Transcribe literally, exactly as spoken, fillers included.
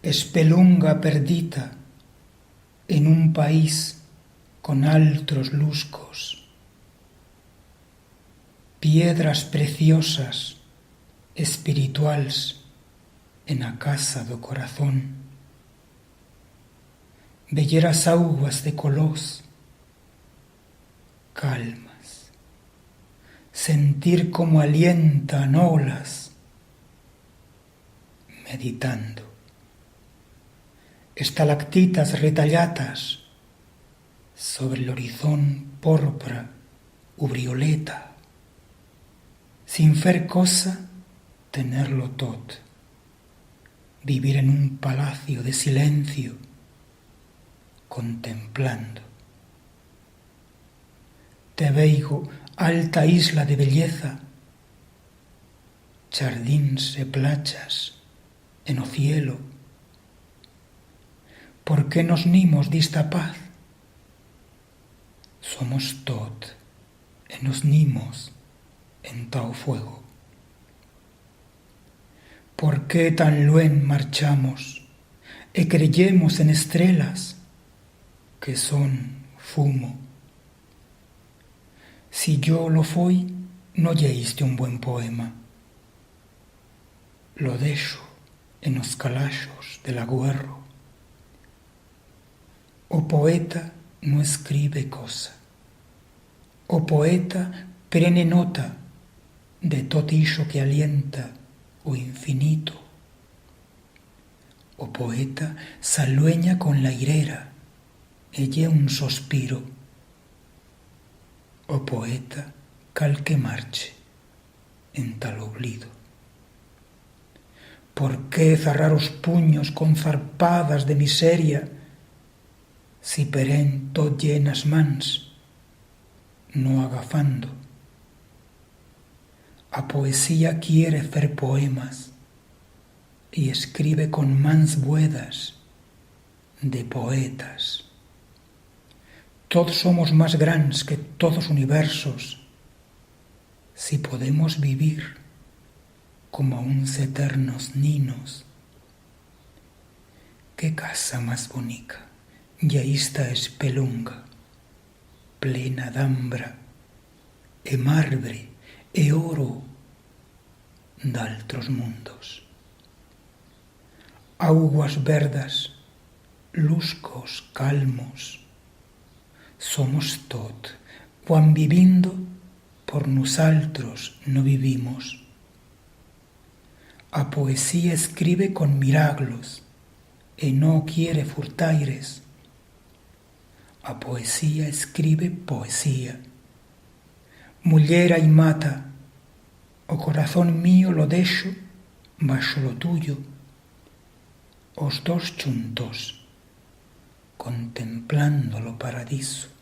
Espelunga perdita en un país con altros luscos, piedras preciosas, espirituals, en a casa do corazón, veyer as augas de colors, calmas, sentir como alientan olas, meditando. Estalactitas retallatas sobre l'horizont porpra u brioleta, sin fer cosa, tener-lo tot, vivir en un palacio de silencio, contemplando. Te veigo, alta isla de belleza, chardins e plachas en o cielo. Por qué nos n'imos d'ista paz? Somos tot en os n'imos enta o fuego. Por qué tan luent marchamos e creyemos en estrelas que son fumo? Si yo lo foi, no ye iste un buen poema. Lo deixo en os calaixos de l'aguerro. O poeta no escribe cosa. O poeta prene nota de tot ixo que alienta o infinito. O poeta s'aluenya con l'airera e ye un sospiro. O poeta cal que marche enta l'oblido. Por qué zarrar os punyos con zarpadas de miseria, si perén tot ye en as mans, no agafando? A poesía quiere fer poemas y escribe con mans buedas de poetas. Toz somos mas grans que toz os universos, si podemos vivir como uns eternos ninos. Qué casa mas bonica ye ista Espelunga, plena d'ambra, e marbre, e oro d'altros mundos. Auguas verdas, luscos calmos, somos tot, cuan vivindo por nusaltros no vivimos. A poesía escribe con miraglos e no quiere furtaires. A poesía escribe poesía. Mullera y mata, o corazón mío lo deixo baixo lo tuyo, os dos chuntos, contemplando lo paradiso.